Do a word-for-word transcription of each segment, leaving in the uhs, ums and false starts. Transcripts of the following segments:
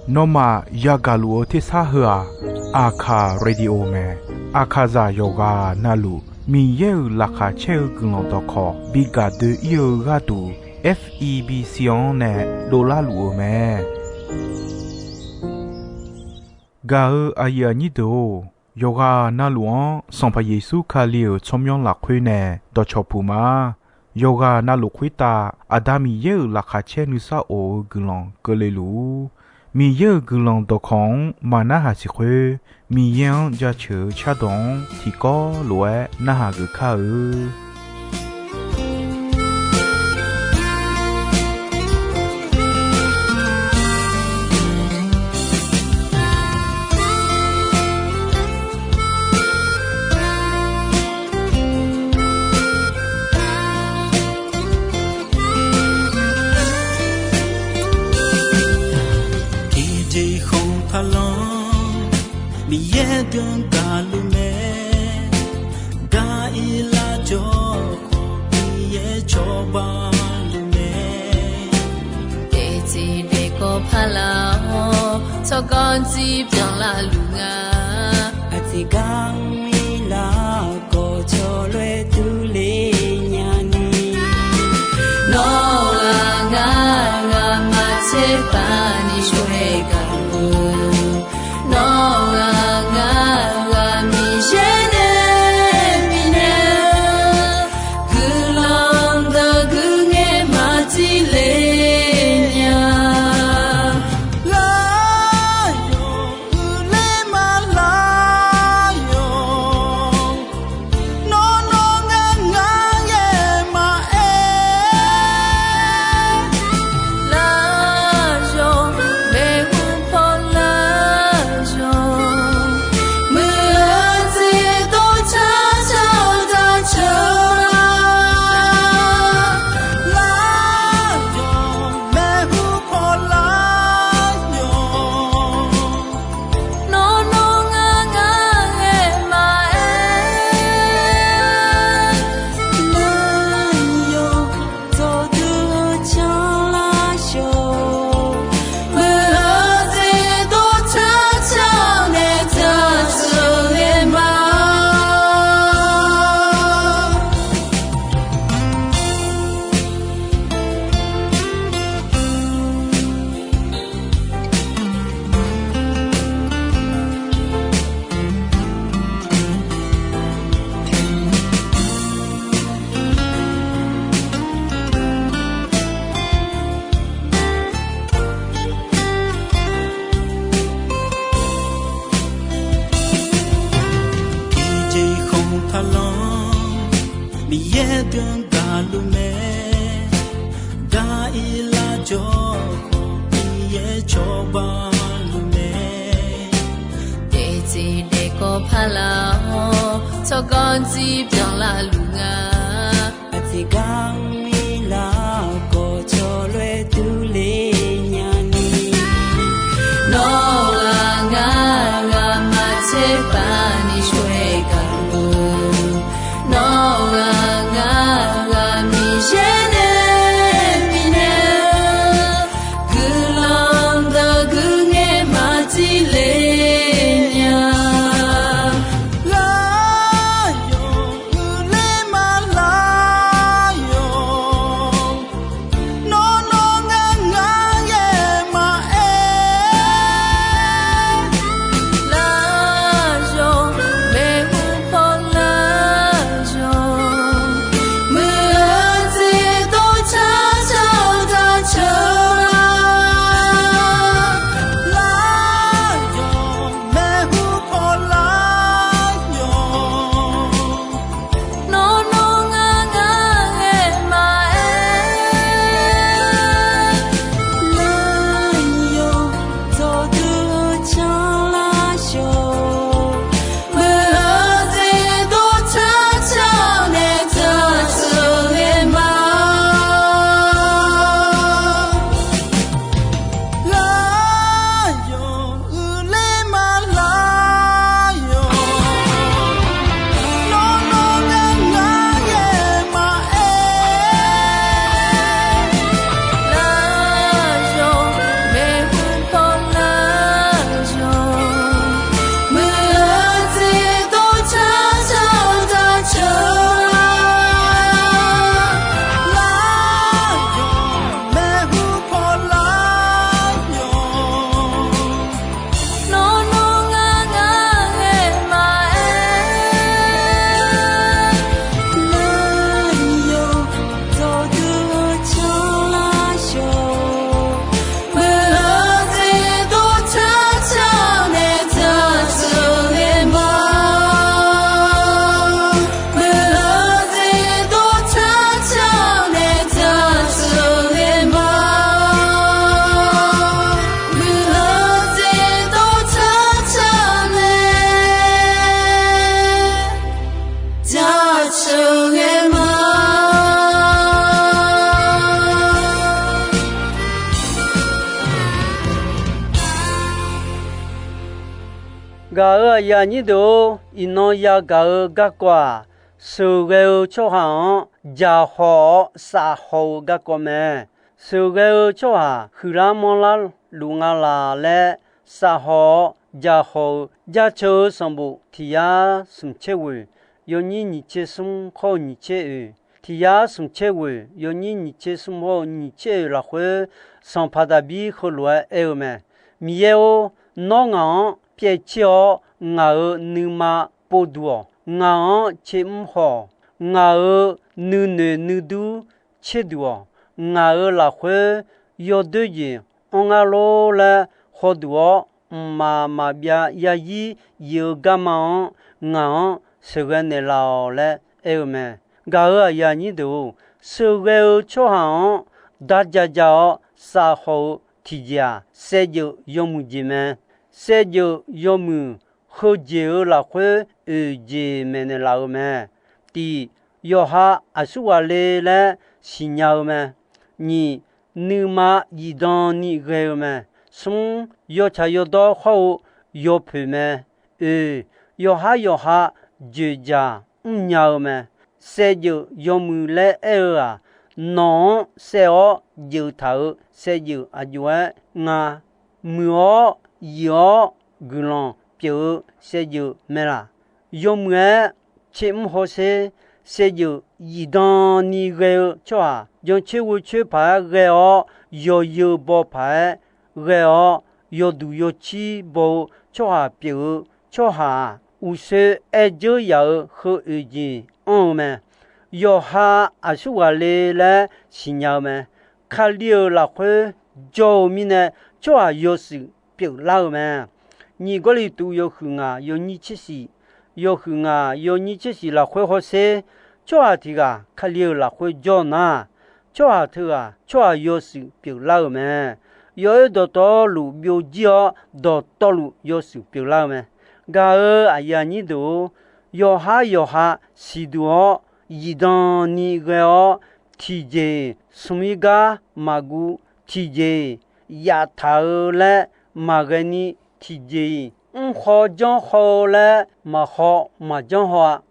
Nawmaf yagaq luf-eu tersar heu-aq, Aqkaq Radio mae. Aqkaqzaq yawqghaq navluf Miqyaer-euq laqkhaq caer-eu guiqlanq dawqkawq bi gaq doe-ir-eu gharduq, F E B C-anr nae dovlar luf-eu mae. Gaq-eu aqyuif aqnyir deuq-or, yawqghaq navluf-anr Sanqpaq Yeqsur Kali-euq tsawrmyanr lafkhoer nae dawqcawq puq ma. Yawqghaq navluf khoertav Aqda Miqyaer-euq laqkhaq caer nuisar of-eu guiqlanq keuvle luf-ur. Miqyaer-euq guiqlanq dawqkawq-anr maqnarhaq siq khoer, Miqyaer-anr jaceuq-eu cardawq-anr tiqkawv lof-aer narhaq geuf kar-eu. Tiqjeq khanq taqlanr, Miqyaer deuq gaqluf mae. Daq-ir larjawr khawf, Miqyaer cawba luf mae. Daeqtseq daeqkawv paqlaf-awr, tsawrganr jir byanlar luf nga. Aqjeq gar-ir larkhawf, cawlof-aer durler nyani. Nawr-aq ngar, ngaqma tserpav ni shawr-aer gaq-eu. Nawr-aq ngar, ngaqma Miqyaer nae bifnaeq-eu guiqlanq dawq guiqngaer maqtile nya. Lar yawq uiqler maqlar yawq. Nawr nawr ngar ngar yaer maqaer. Lar yawq maeqhu paw lar yawq. Muiq-eu jeq dawrcar car-awr darceuq lar. Lar yawq maeqhu paw lar yawq. Nawr nawr ngar ngar yaer maqaer. Lar yawq dawqdui-eu canlar yawq. Muiq-eu jeq dawrcar car-awr nae darceuq ngae ma. Tiqjeq khanq taqlanr, Miqyaer deuq gaqluf mae. Daq-ir larjawr khawf, Miqyaer cawba luf mae. Daeqtseq daeqkawv paqlaf-awr, tsawrganr jir byanlar luf nga. Aqjeq gar-ir larkhawf, cawlof-aer durler nyani. Nawr-aq ngar, ngaqma tserpav ni shawr-aer gaq-eu. Nawr-aq ngar, ngaqma Miqyaer nae bifnaeq-eu guiqlanq dawq guiqngaer maqtile nya. Lar yawq uiqler maqlar yawq. Gaq-euq aqyuif aqnyir deuq-or, iqnan yagaq-eu garkawv-aq, sheuqghae-eu tsawrhaq-anr jaqhawq-awr safhaw-eu garkawv mae. Sheuqghae-eu tsawrhaq huiqlar manrlar luf nga laq laer safhaw-awr jaqhawq-eu Jaceuq-eu sanqbof tiq yar smq tser ghoeq yawnyir nyiq tser smr khawr-eu nyiq tser oeq, tiq yar smq tser ghoeq yawnyir nyiq tser smr hawr-eu nyiq tser oeq lafkhoer, Sanqpaq Daqbir heulof-aer aer-eu mae. Miqyaer-or, nawr ngaq-anr pyaev tser-awr, ngaq-euq nuima povduq-awq. Ngaq-anr tsermr haw-awq. Ngaq-euq nuinoeq nuidur tserduq-awq. Ngaq-euq lafkhoer yawdoer jeq anr ngar lor laer hawduq-awr, mqmaq maqbyav yarzir yif-eu garma-anr ngaq-anr sheuqghae naeqlaf-awq laer aer-eu mae. Gaq-euq aqyuif aqnyir deuq-or, sheuqghae-eu tsawrhaq-anr darja ja-awr safhaw-eu tiqjeq-aq, saevdzeuf yawmuiq jeq mae. Saevdzeuf yawmuiq heujeq-euq lafkhoer oeq jeq maeqnaeq laf-eu mae. Tiq, yawqha aqsurghaq le laer siqnya-eu mae. Nyiq, nuima zifdan ni ghae-eu mae. Smr, yawtsaq yawdawr hawr-eu yawpoeq mae. Oeq, yawqhar yawqha dzoeqdzaq mrnya-eu mae. Saevdzeuf yawmuiq laer aer-eu-aq, nawq-anr saev-awr dzeuf taq-euq saevdzeuf aqjox-aer nga. Muiq-awr yif-awr guiqlanq pyeuf-eu saevdzeuf mae laq? Yawmuiq-aer tsermr hawsher. Saevdzeuf zifdan ni ghae-eu tsawrhaq, jancoer ghoecoer paq-aer ghae-awr, yawzeu baw paq-aer ghae-awr, yawduq yawcir baw-eu tsawrhaq pyeuf-eu tsawrhaq-aq, uqshoe aer dzeur yaf-eu heu oeq jeq anr-eu mae. Yawqha aqsurghaq le laer siqnya-eu mae. Kali-euq lafkhoer jawr-eu mirnae, tsawrhaq yawshuif pyeuflar-eu mae. Nyiq Gawrliqtu yawhuiq ngaq yawnyir tser shif, yawhuiq ngaq yawnyir tser shif lafkhoer hawsher. Tsawrhaq tiq ghaq Kali-euq lafkhoer jawr nar, tsawrhaq teughaq tsawrhaq yawshuif pyeuflar-euq mae. Yawoer dawqtawvluf byovjir-awr, dawqtawvluf yawshuif pyeuflar-eu mae. Gaq-euq aqyuif aqnyir deuq-or, yawqhar yawqha siqduq-awr, zifdan ni ghae-awr, tiqjeq-iq smq-ir gar maqguv, tiqjeq-iq yaftaq-eu laer maqghae ni, tiqjeq-iq mrkhaw janrkhaw-eu laer maqkhaw maqjanr haw-a.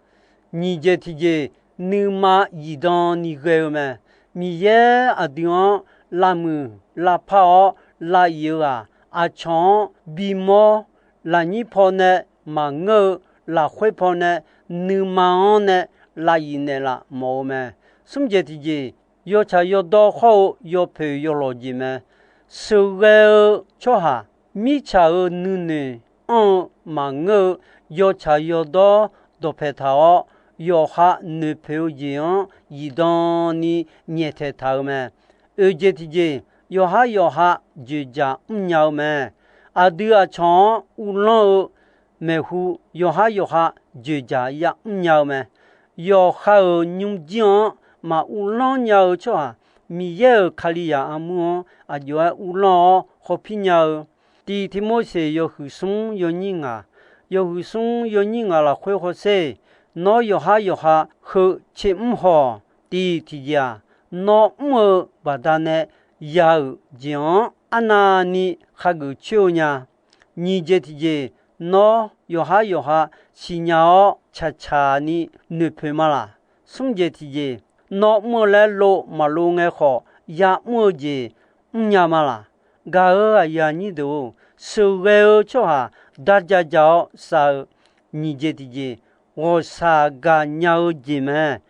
Nyiq jeq tiqjeq, nuima zifdan ni ghae-eu mae. Miqyaer aqdui-anr lavmuiq lavpar-awr lav-ir-eu-aq, aqcawq-anr bimawr, lafnyir pawnae maqngeur-eu, lafkhoer pawnae nuima-anr nae lav-ir naeqlaf mawf-eu mae. Smr jeq tiqjeq, yawtsaq yawdawr hawr-eu yawpoeq yawlawq jeq mae. Sheuqghae-eu tsawrhaq, mirtsaq-euq nuinoeq anr-eu maqngeur-eu, yawtsaq yawdawr dawqpaeq taq-awr, yawqha noeqpoeq-eu jeq-anr zifdan ni nyaeftaeq taq-eu mae. Oeq jeq tiqjeq, yawqhar yawqha dzoeqdzaq mrnya-eu mae. Aqdui aqcawq-anr uvlanr-eu maeqhu, yawqhar yawqha dzoeqdzaq yamr nya-eu mae. Yawqha-euq nymrjir-anr maq uvlanr nya-eu tsawrhaq, Miqyaer-euq Kalizaq armur-anr aqjox-aer uvlanr-awr hawpir nya-eu. Tiq Tiqmorseq yawhuiq smr yawnyir ngaq, yawhuiq smr yawnyir ngaq lafkhoer hawsher. Nawr yawqhar yawqha heu tsermr haw-awq. Tiq tiqjeq-aq, nawr mr-eu baqdanae ya-euq jeq-anr arnavni khageuf coer-eu nya. Nyiq jeq tiqjeq, nawr yawqhar yawqha siqnya-awr tsaqtsaq ni noeqpoeq ma laq? Smr jeq tiqjeq, nawr mr-eu laer lov maqlov ngae khawf, yamr-eu jeq mrnya ma laq? Gaq-euq aqyuif aqnyir deuq-or, sheuqghae-eu tsawrhaq darja ja-awr sav-eu. Nyiq jeq tiqjeq, ghawqshaq gaqnya-eu jeq mae.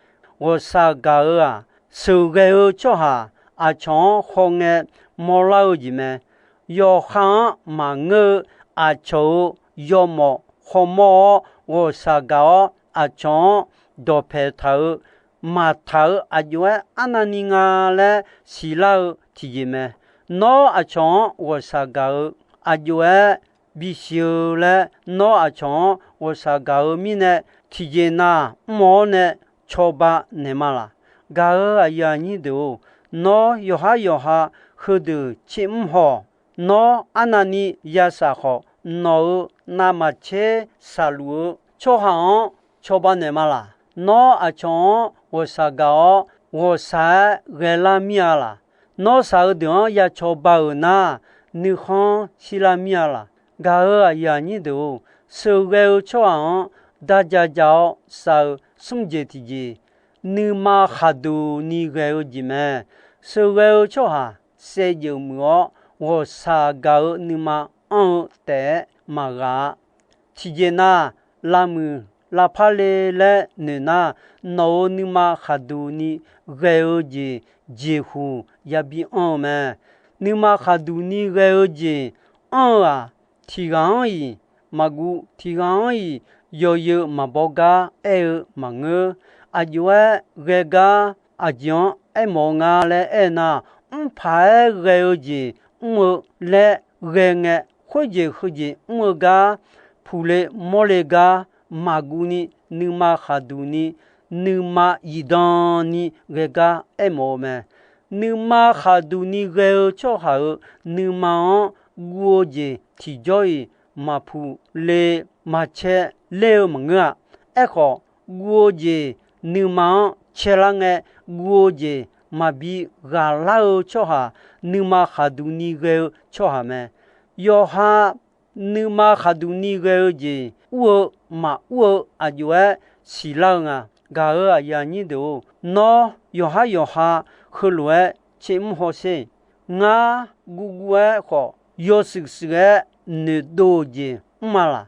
Ghawqshaq gaq-eu-aq, sheuqghae-eu tsawrhaq aqcawq-anr hawngae mawrlar-eu jeq mae. Yawqha-anr maqngeur-eu aqcawq-euq yawmawf hawmawr-awr ghawqshaq gaq-awr, aqcawq-anr dawqpaeq taq-eu, maqtaq-eu aqjox-aer arnavni nga laer siqlar-eu tiqjeq mae. Nawr aqcawq-anr ghawqshaq gaq-eu aqjox-aer bisiq-eu laer, nawr aqcawq-anr ghawqshaq gaq-eu mirnae, tiqjeq nav mr-awr nae cawba naeq ma laq? Gaq-euq aqyuif aqnyir deuq-or, nawr yawqhar yawqha heudeuq tsermr haw-awq. Nawr arnavni yashaq khawf, nawq-euq navmaqtser shaqluf-eu tsawrhaq-anr cawba naeq ma laq? Nawr aqcawq-anr ghawqshaq gaq-awr, ghawqshaq-aer ghaelar mir-a laq? Nawr shaq-eu deuq-anr ya cawba-euq nar, nuikhanr shirlar mir-a laq? Gaq-euq aqyuif aqnyir deuq-or, Sheuqghae-eu tsawrhaq-anr darja ja-awr sav-eu smr jeq tiqjeq, nuima khaqduq ni ghae-eu jeq mae. Sheuqghae-eu tsawrhaq saevdzeuf muiq-awr, ghawqshaq gaq-eu nuima anr-eu taef-aer maqghaq-a. Tiqjeq nar, lavmuiq lavpar le laer noeq nar, nawq-euq nuima khaqduq ni ghae-eu jeq jeqhuq yabi anr-eu mae. Nuima khaqduq ni ghae-eu jeq anr-eu-aq, tiq ghaq-anr-iq maqguv, tiq ghaq-anr-iq yawzeu maqbaw gar aer-eu maqngeur. Aqjox-aer ghae gar aqjeq-anr aermawf-eu nga laer aernar, mr paq-aer ghae-eu jeq mr-eu laer ghae ngae, khoerjeq heujeq mr-eu gar puqle mawrle gar maqguv ni, nuima khaqduq ni, nuima zifdan ni ghae gar aermawf-eu mae. Nuima khaqduq ni ghae-eu tsawrhaq-euq nuima-anr guv-eu jeq tiqjawr-iq maqpuq le maqcae ler-eu maqngeur-a. Aerkhawf, guv-eu jeq nuima-anr caelar ngae, guv-eu jeq maqbi ghaqlar-eu tsawrhaq, nuima khaqduq ni ghae-eu tsawrhaq mae. Yawqha nuima khaqduq ni ghae-eu jeq ur-eu maqur-eu aqjox-aer siqlar-eu nga. Gaq-euq aqyuif aqnyir deuq-or, nawr yawqhar yawqha heulof-aer tsermr hawsher. Ngar guvguv-aer khawf, yawshuif shuif-aer noeqdov-eu jeq mr-a laq?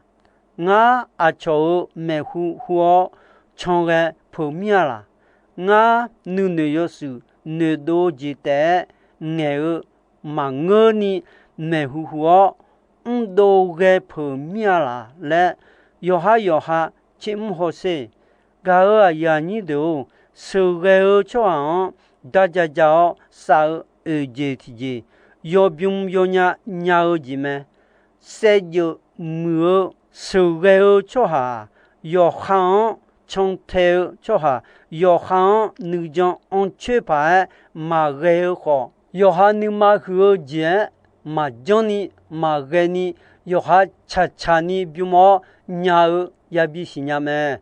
Ngar aqcawq-euq maeqhu hu-awr can ghae peuq mir-a laq? Ngar nuinoeq yawshuif noeqdov-eu jeq taef-aer ngaeq-eu maqngeurni maeqhu hu-awr mrdov ghae peuq mir-a laq laer, yawqhar yawqha tsermr hawsher. Gaq-euq aqyuif aqnyir deuq-or, sheuqghae-eu tsawrhaq-anr darja ja-awr sav-eu oeq jeq tiqjeq, yawbym yawnya nya-eu jeq mae. Saevdzeuf muiq-eu sheuqghae-eu tsawrhaq-aq, yawqha-anr cantae-eu tsawrhaq, yawqha-anr nuijan anrcoer paq-aer maqghae-eu khawf, yawqha nuima huiq-eu jeq-aer maqjanr ni maqghae ni, yawqha tsaqtsaq ni bym-awr nya-eu yabi siqnya mae.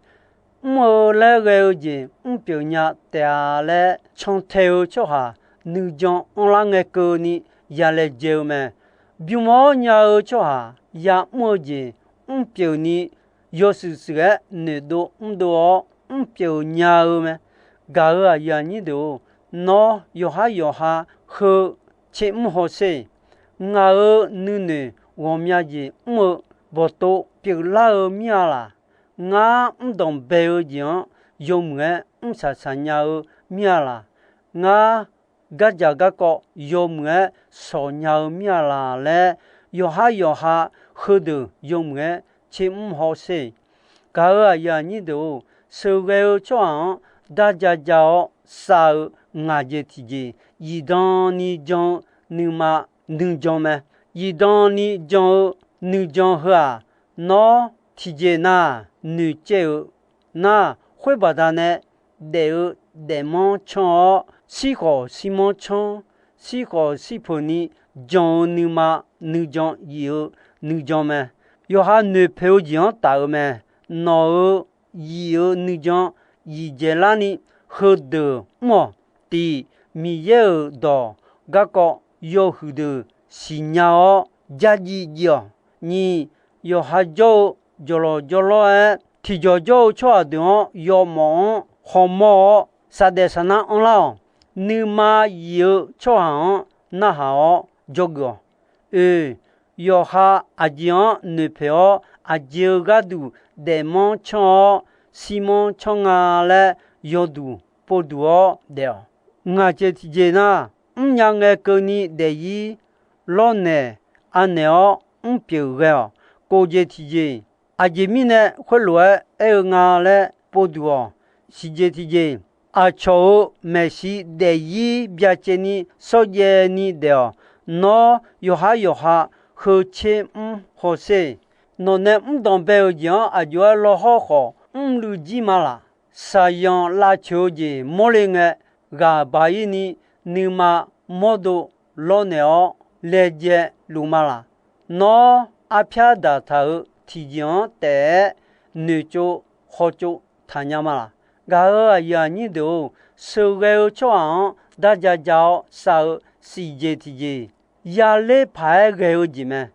Mr-eu laer ghae-eu jeq mrpyeuf nya taef-a laer cantae-eu tsawrhaq nuijan anrlar ngae keuvni ya laejae-eu mae. Bym-awr nya-eu tsawrhaq ya'mr-eu jeq mrpyeuf ni yawshuif shuif-aer noeqdov mrdov-awr mrpyeuf nya-eu mae. Gaq-euq aqyuif aqnyir deuq-or, nawr yawqhar yawqha heu tsermr hawsher. Ngaq-euq nuinoeq ghawqmya jeq mr-eu bawqtov pyeuflar-eu mir-a laq? Ngar mrdanq bae-eu jeq-anr yawmuiq-aer mrsaq saq nya-eu mir-a laq? Ngar gardzaq garkawv yawmuiq-aer shawq nya-eu mir-a laq laer, yawqhar yawqha heudeuq yawmuiq-aer tsermr hawsher. Gaq-euq aqyuif aqnyir deuq-or, sheuqghae-eu tsawrhaq-anr darja ja-awr sav-eu ngaq jeq tiqjeq, zifdan ni jan-eu nuima nuijan mae. Zifdan ni jan-eu nuijan heu-aq, nawr tiqjeq nar noeqcaev-eu nar, khoer baqdanae daef-eu daefmanr canr-awr, shirkhawf shirmanr canr, shirkhawf shirpeuq ni jan-eu nuima nuijan yif-eu nuijan mae. Yawqha noeqpoeq-eu jeq-anr taf-eu mae. Nawq-euq yif-eu nuijan yif dzaeqlar ni heudeuq mr-awq. Tiq, Miqyaer-euq dawq garkawv yawhuiq deuq siqnya-awr jarjiv jiv-awq. Nyiq, yawqha jawr-eu jawqlawq jawrlawr-aer tiqjawq jawr-eu tsawrhaq deuq-anr yawmawf-anr hawmawr-awr saqdaef saqnar anrlar-awq. Nuima yif-eu tsawrhaq-anr narhaq-awr jawrgeuf-awq. Oe, yawqha aqjeq-anr noeqpoeq-awr aqjeq-eu gharduq daefmanr canr-awr shirmanr canr nga laer yawduq povduq-awr daef-awq. Ngaq jeq tiqjeq nar, mrnya ngae keuvni daefzir lawrnaeq anaeq-awr mrpyeuf ghae-awq. Kof jeq tiqjeq, aqjeq mirnae khoerlof-aer aer-eu nga laer povduq-awq. Siq jeq tiqjeq, aqcawq-euq maeqshi daefzir byacaevni shawrjaevni daef-awq. Nawr yawqhar yawqha heu tsermr hawsher. Nawqnae mrdanq bae-euq jeq-anr aqjox-aer lawhawr khawf mrluiv jir ma laq? Shaqzanq lavcoeq-eu jeq mawrle ngae, ghaq baq-ir ni nuima mawrdo lawrnaeq-awr laejae luf ma laq? Nawr arpyar daqtaq-euq tiqjeq-anr taef-aer noeqtsov hawtsov taqnya ma laq? Gaq-euq aqyuif aqnyir deuq-or, sheuqghae-eu tsawrhaq-anr darja ja-awr sav-eu siq jeq tiqjeq, yaler paq-aer ghae-eu jeq mae.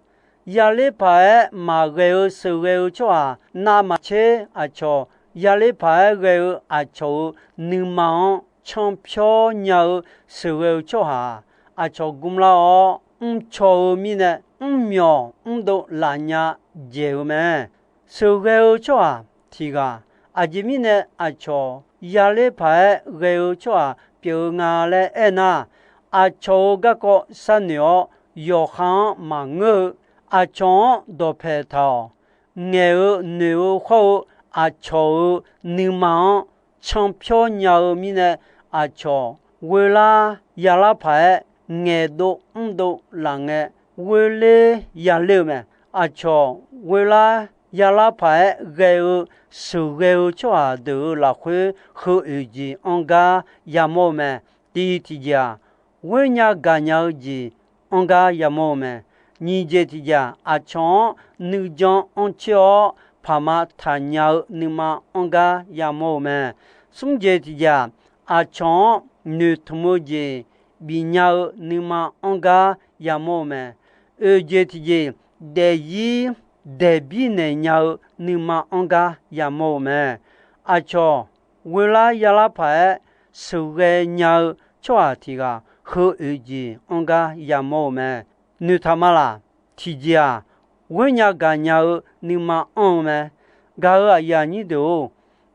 Yaler paq-aer maqghae-eu sheuqghae-eu tsawrhaq navmaqtser aqcawq yaler paq-aer ghae-eu aqcawq-euq nuima-anr canpyawr nya-eu sheuqghae-eu tsawrhaq-aq, aqcawq gmlar-awr mrcaw-eu mirnae mrmyawq mrdov laf nya dzaeq-eu mae. Sheuqghae-eu tsawrhaq tiq ghaq, aqjeq mirnae aqcawq yaler paq-aer ghae-eu tsawrhaq pyeuf-eu nga laer aernar, aqcawq-euq garkawv sharnoeq-awr yawqha-anr maqngeur-eu, aqcawq-anr dawqpaeq taq-awq. Ngaeq-eu noeq-eu khawr-eu aqcawq-euq nuima-anr canpyawr nya-eu mirnae, aqcawq ghoelar yalar paq-aer ngaeqdov mrdov laf ngae, ghoeler yaler-eu mae. Aqcawq ghoelar yalar paq-aer ghae-eu sheuqghae-eu tsawrhaq deuq-euq lafkhoer heu oeq jeq anr gar yamawr-eu mae. Tiq tiqjeq-aq, ghoer nya gaq nya-eu jeq anr gar yamawr-eu mae. Nyiq jeq tiqjeq-aq, aqcawq-anr nuijan anrcoer-awr paqma taqnya-eu nuima anr gar yamawr-eu mae. Smr jeq tiqjeq-aq, aqcawq-anr noeqtmq-eu jeq bifnya-eu nuima anr gar yamawr-eu mae. Oeq jeq tiqjeq, daefzir daeqbir naeq nya-eu nuima anr gar yamawr-eu mae. Aqcawq ghoelar yalar paq-aer sheuqghae nya-eu tsawrhaq tiq ghaq heu oeq jeq anr gar yamawr-eu mae. Noeqtaq ma laq? Tiqjeq-aq, ghoer nya gaq nya-eu nuima anr-eu mae. Gaq-euq aqyuif aqnyir deuq-or,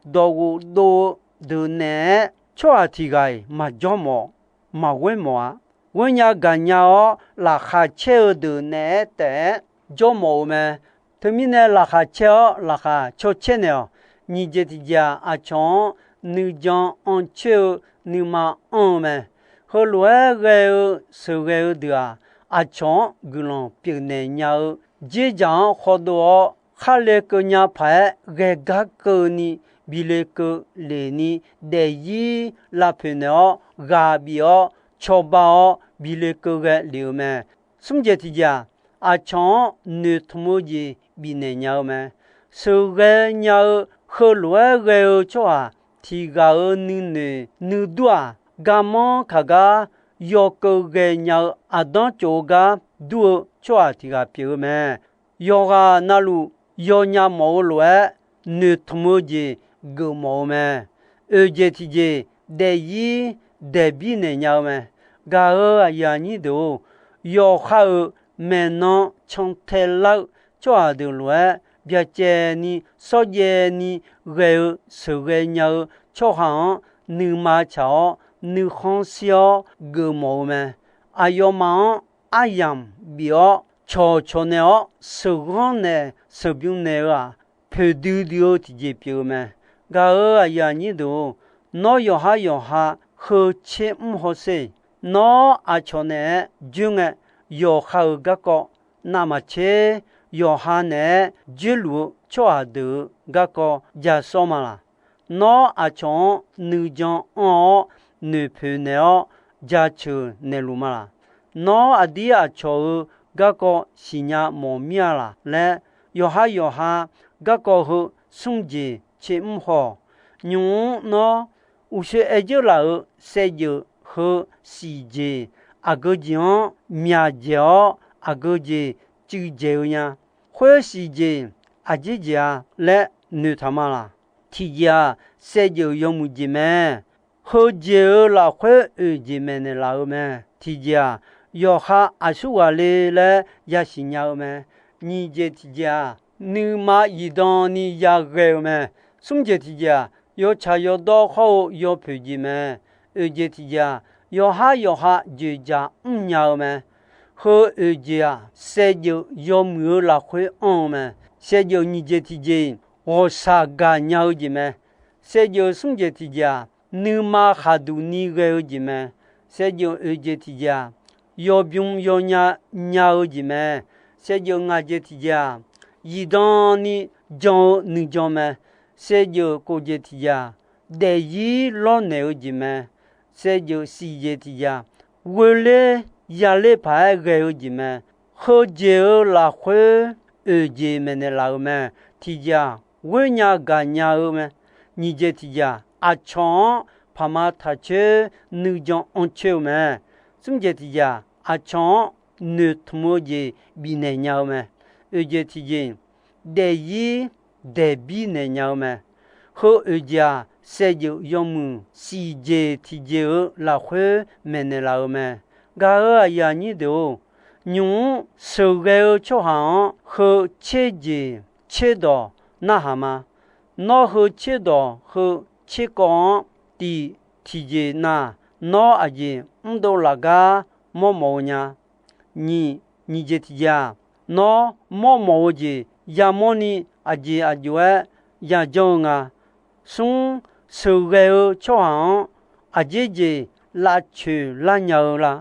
dawqghof dov-eu deuq naeq-aer tsawrhaq tiq ghaq-iq maqjawr mawf, maqghoer mawf-a. Ghoer nya gaq nya-awr laqkhaq caer-eu deuq naeq-aer taef-aer jawr mawf-eu mae. Teumirnae laqkhaq caer-awr laqkhaq caw caer naeq-awq. Nyiq jeq tiqjeq-aq, aqcawq-anr nuijan anrcoer-eu nuima anr-eu mae. Heulof-aer ghae-eu sheuqghae-eu deuq-aq, aqcawq-anr guiqlanq pyeufnaeq nya-eu dzerdzaq-anr khawdov-awr, khar le keuv nya paq-aer ghae gar keuvni, bi le keuv lef ni, daefzir lavpoeq naeq-awr ghaq bif-awr cawba-awr bi le keuv ghae lef-eu mae. Smr jeq tiqjeq-aq, aqcawq-anr noeqtmq-eu jeq bifnaeq nya-eu mae. Sheuqghae nya-eu heulof-aer ghae-eu tsawrhaq tiq ghaq-euq nuinoeq nuidur-aq, garmanr kaq gar yawkeuv ghaenya-eu aqdanr tsof-eu gar dur-eu tsawrhaq tiq ghaq pyeuf-eu mae. Yawqghaq navluf yawnya mawf-eu lof-aer noeqtmq-eu jeq geufmawf-eu mae. Oeq jeq tiqjeq, daefzir daeqbir naeq nya-eu mae. Gaq-euq aqyuif aqnyir deuq-or, yawqha-euq maeqnan cantae lar-eu tsawrhaq deuq lof-aer byacaevni shawrjaevni ghae-eu sheuqghae nya-eu tsawrhaq-anr nuima tsaq-awr nuikhanr shir-awr geufmawf-eu mae. Aqyawfmaf-anr aryamq bif-awr cawq cawq naeq-awr sheuqghanr naeq sheuqbymr naeq-eu-aq, poeqdui dui-eu tiqjeq pyeuf-eu mae. Gaq-euq aqyuif aqnyir deuq-or, nawr yawqhar yawqha heu tser mr hawsher. Nawr aqcawq naeq-aer joer ngae, yawqha-euq garkawv navmaqtser yawqha naeq-aer joerluf-eu tsawrhaq deuq-euq garkawv ja sawr ma laq? Nawr aqcawq-anr nuijan anr-awr noeqpoeq naeq-awr jaceuq naeqluf ma laq? Nawr aqdir aqcawq-euq garkawv siqnya mawf mir-a laq laer, yawqhar yawqha garkawv heu smr jeq tser mr haw-awq. Nymq-mr nawr uqshoe aer dzeur laf-euq saevdzeuf heu siqjeq aqgeu jeq-anr myaqdzaeq-awr aqgeu jeq cuiv dzaeq-eu nya. Khoer siqjeq aqjeq jeq-a laer noeqtaq ma laq? Tiqjeq-aq, saevdzeuf yawmuiq jeq mae. Heujeq-euq lafkhoer oeq jeq maeqnaeq laf-eu mae. Tiqjeq-aq, yawqha aqsurghaq le laer yasiq nya-eu mae. Nyiq jeq tiqjeq-aq, nuima zifdan ni yaghae-eu mae. Smr jeq tiqjeq-aq, yawtsaq yawdawr hawr-eu yawpoeq jeq mae. Oeq jeq tiqjeq-aq, yawqhar yawqha dzoeqdzaq mrnya-eu mae. Heu oeq jeq-aq, saevdzeuf yawmuiq-eu lafkhoer anr-eu mae. Saevdzeuf nyiq jeq tiqjeq-iq, ghawqshaq gaqnya-eu jeq mae. Saevdzeuf smr jeq tiqjeq-aq, nuima khaqduq ni ghae-eu jeq mae. Saevdzeuf oeq jeq tiqjeq-aq, yawbym yawnya nya-eu jeq mae. Saevdzeuf ngaq jeq tiqjeq-aq, zifdan ni jan-eu nuijan mae. Saevdzeuf kof jeq tiqjeq-aq, daefzir lawrnaeq-eu jeq mae. Saevdzeuf siq jeq tiqjeq-aq, ghoer ler yaler paq-aer ghae-eu jeq mae. Heujeq-euq lafkhoer oeq jeq maeqnaeq laf-euq mae. Tiqjeq-aq, ghoer nya gaqnya-eu mae. Nyiq jeq tiqjeq-aq, aqcawq-anr paqma taqcoer nuijan anrcoer-eu mae. Smr jeq tiqjeq-aq, aqcawq-anr noeqtmq-eu jeq bifnaeq nya-eu mae. oeq jeq tiqjeq, daefzir daeqbir naeq nya-eu mae. Heu oeq jeq-aq, saevdzeuf yawmuiq siqjeq tiqjeq-euq lafkhoer maeqnaeq laf-eu mae. Gaq-euq aqyuif aqnyir deuq-or, nymq-mr sheuqghae-eu tsawrhaq-anr heu tserjeq tserdawq narhaq ma. Nawr heu tserdawq heu tserkawv-anr tif tiqjeq nav, nawr aqjeq mrdov laf gar mawrmawf-eu nya. Nyiq, nyiq jeq tiqjeq-aq, nawr mawrmawf-eu jeq yamawrni aqjeq aqjox-aer yajanr-eu nga. Smr, sheuqghae-eu tsawrhaq-anr aqjeq jeq lavcoeq lar nya-eu la?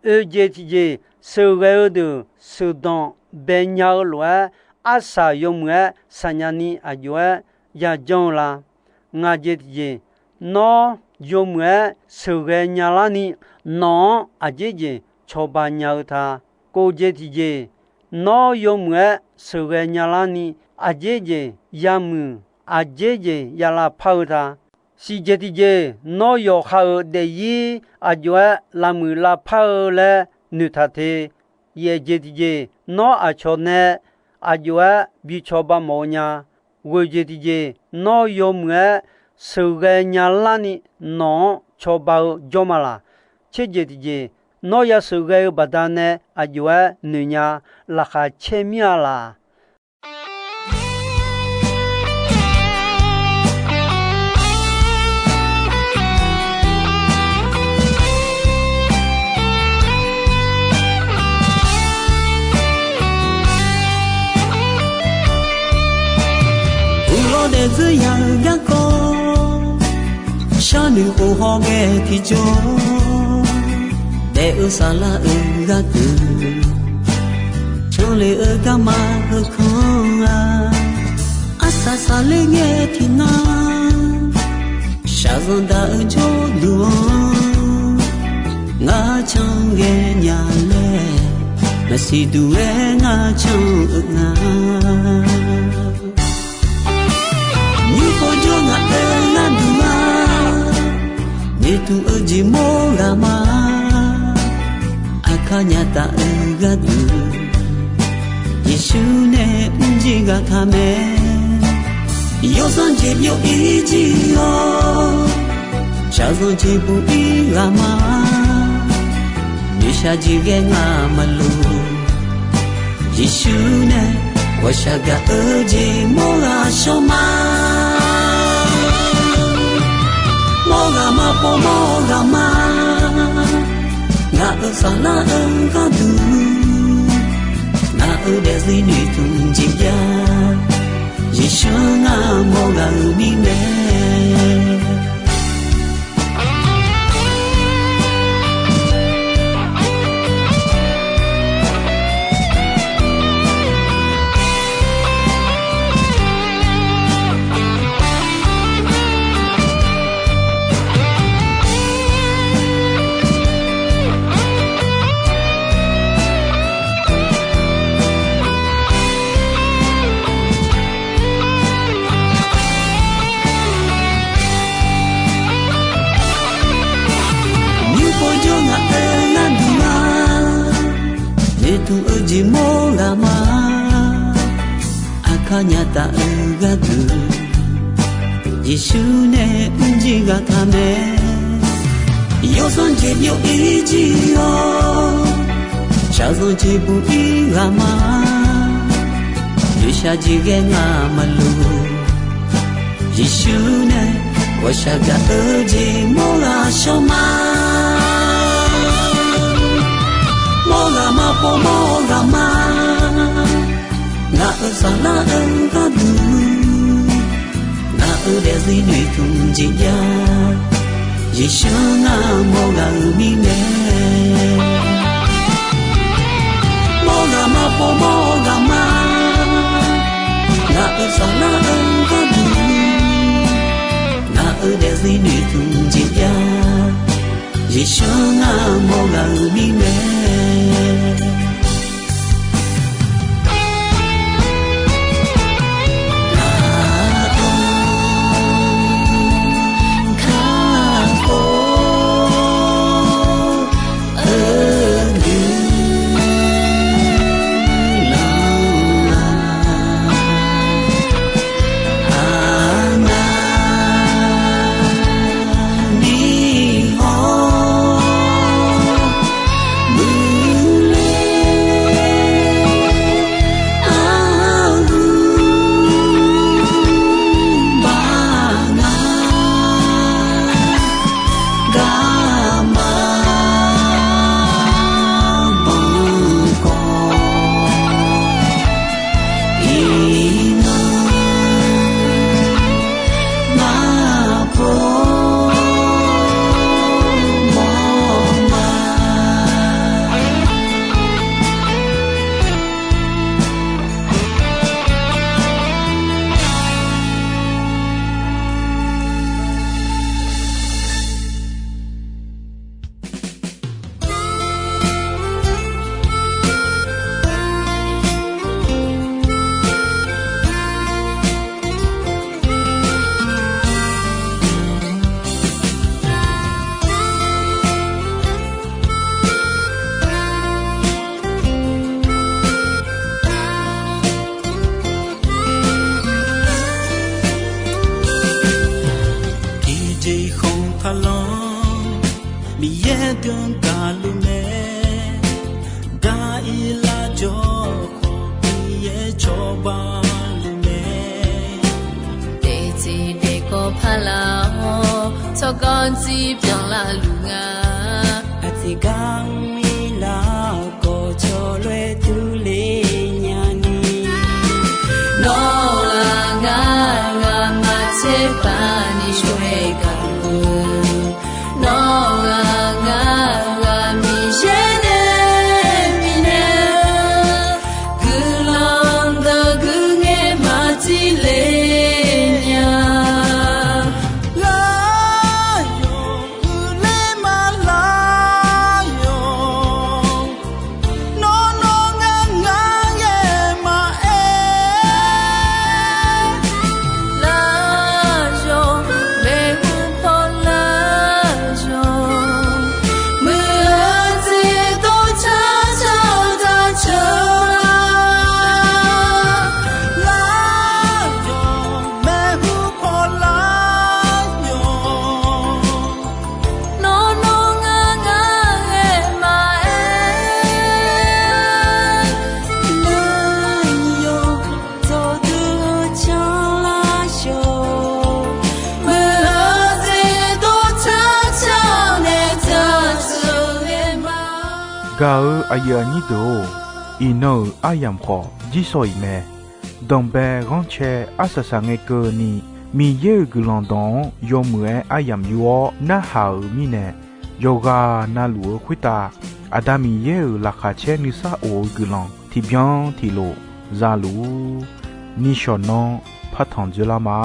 Oeq jeq tiqjeq, sheuqghae-eu deuq sheuqdanq bae nya-eu lof-aer, arsaq yawmuiq-aer saqnya ni aqjox-aer yajanr-eu la? Ngaq jeq tiqjeq, nawr yawmuiq-aer sheuqghae nyalar ni, nawq-anr aqjeq jeq cawba nya-eu ta? Kov jeq tiqjeq, nawr yawmuiq-aer sheuqghae nyalar ni, aqjeq jeq yamuiq, aqjeq jeq yalav par-eu ta? Siqjeq tiqjeq, nawr yawqha-euq daefzir aqjox-aer lavmuiq lavpar-eu laer noeqtaq te. Yaeq jeq tiqjeq, nawr aqcawq nae aqjox-aer bi cawba mawf-eu nya. Ghoeq jeq tiqjeq, nawr yawmuiq-aer sheuqghae nyalar ni, nawq-anr cawba-eu jawr ma laq? Tser jeq tiqjeq, nawr ya sheuqghae-eu baqdanae aqjox-aer noeqnya laqkhaq caer mir-a laq? Uqlawr daefzir ya-eu garkawv, sharnoeq khof hawghae tiqjawr, daef-eu saflar-euq gharduq, canle-eu garma heukanr-a. Arsaq saqler ngae tiqnan, shaqzanq daq-eu jawrduq-anr, ngar can ghaenya laer, maqsiq duq-aer ngar can-eu nga. Nymr pov jawr ngaq-euq gharduq-a, noeqtmq-eu jeq mawr ghaq ma. Aqkar nya taf-eu gharduq, Yeqsur nae mrjir ghaq taq mae. Yawsanr jeq byov-ir jir-awr, shaqzanq jeq buq-ir ghaq ma. Noeqshaq jeq ghae ngaq maqloq, Yeqsur nae ghawqshaq gaq-eu jeq mawr ghaq shawr ma. Mawr ghaq ma pov mawr ghaq ma. Ngaq-euq saflar-eu gharduq, ngaq-euq daefzir noeqtmq jeq jav, Yeqsur ngar mawr ghaq-euq mirnae. Nymr pov jawr ngaq-euq gharduq-a, noeqtmq-eu jeq mawr ghaq ma. Aqkar nya taf-eu gharduq, Yeqsur nae mrjir ghaq taq mae. Yawsanr jeq byov-ir jir-awr, shaqzanq jeq buq-ir ghaq ma. Noeqshaq jeq ghae ngaq maqloq, Yeqsur nae ghawqshaq gaq-eu jeq mawr ghaq shawr ma. Mawr ghaq ma pov mawr ghaq ma. Ngaq-euq saflar-eu gharduq, ngaq-euq daefzir noeqtmq jeq jav, Yeqsur ngar mawr ghaq-euq mirnae. Mawr ghaq ma pov mawr ghaq ma. Ngaq-euq saflar-eu gharduq, ngaq-euq daefzir noeqtmq jeq jav, Yeqsur ngar mawr ghaq-euq mirnae. Kakhof-eu Ganrtsi byanlar luf nga. Aqtser gar mrlar-awr kawqcawq lof-aer durler nyani. Nawr-aq ngar, ngar maqtser paq ni shawr-aer gaq-eu. Nawr-aq ngar, ngar Miqyaer nae bifnaeq-eu guiqlanq dawq guiqngaer maqtser le nya. Lar-awq, uiqler maqlar-awq. Nawr nawr ngar ngar-aer maqaer. Lar-awq, maeqhu paw lar-awq. Muiq-eu jeqdov carcar daqceuq-a. Lar-awq, maeqhu paw lar-awq. Nawr nawr ngar ngar-aer maqaer. Lar-awq, dawqdui-eu canlar shawq. Muiq-eu jeqdov carcar nae daqceuq-aer ma. Gaq-eu aqyuif aqnyir deuq-or, iqnan-euq aryamq khawf jirsawq iq mae. Danqbae ghanrcae arsaq saq ngae keuvni, Miqyaer-euq guiqlanq dawq-anr yawmuiq-aer aryamq yur-awr narhaq-euq mirnae, yawqghaq navluf-eu khoertav Aqda Miqyaer-euq laqkhaq caer nuisar of-eu guiqlanq tiqbyan tiqlof za luf-ur. Nishawq nanr partanq dzoerlar ma.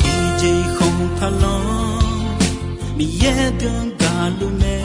Tiqjeq khanq taqlanr, Miqyaer deuq-anr gaqluf mae.